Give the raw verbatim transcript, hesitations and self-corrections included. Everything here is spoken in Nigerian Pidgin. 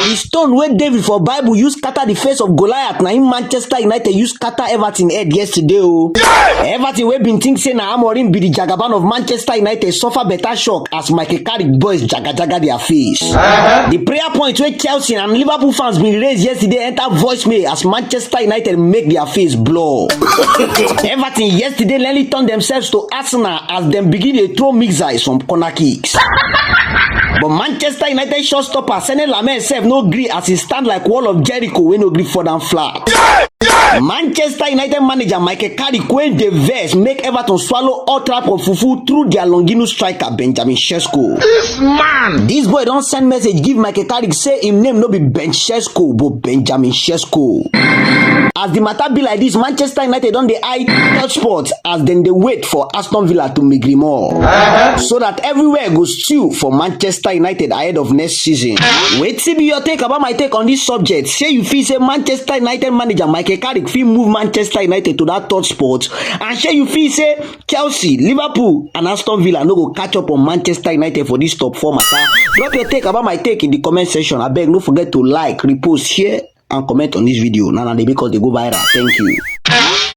The stone wey David for Bible use scatter the face of Goliath, na im Manchester United use scatter Everton head yesterday o. Everton wey bin think say na Amorim be the jagaban of Manchester United suffer better shock as Michael Carrick boys jagajaga their face. The prayer point wey Chelsea and Liverpool fans bin raise yesterday enter voicemail as Manchester United make their face blow. Everton yesterday nearly turn themselves to Arsenal as dem begin dey throw mixers from corner kicks. But Manchester United shortstopper Sene Lamen sef no gree as e stand like wall of Jericho wey no gree fall down flat. Manchester United manager Michael Carrick wey dey vex make Everton swallow all type of fufu through their Longinu striker Benjamin Sesko. This man! This boy don send message give Michael Carrick say im name no be Ben Sesko but Benjamin Sesko. As the matter be like this, Manchester United don dey eye Touch Sport as dem dey wait for Aston Villa to migrate more so that everywhere go stew for Manchester United ahead of next season. Wetin be your take about my take on this subject? Shey you feel say Manchester United manager Michael Carrick fit move Manchester United to that third spot? And shey you feel say Chelsea, Liverpool and Aston Villa no go catch up on Manchester United for this top four matter? Drop your take about my take in the comment section. Abeg, no forget to like, repost, share and comment on this video. Na na dey make us dey go viral. Thank you.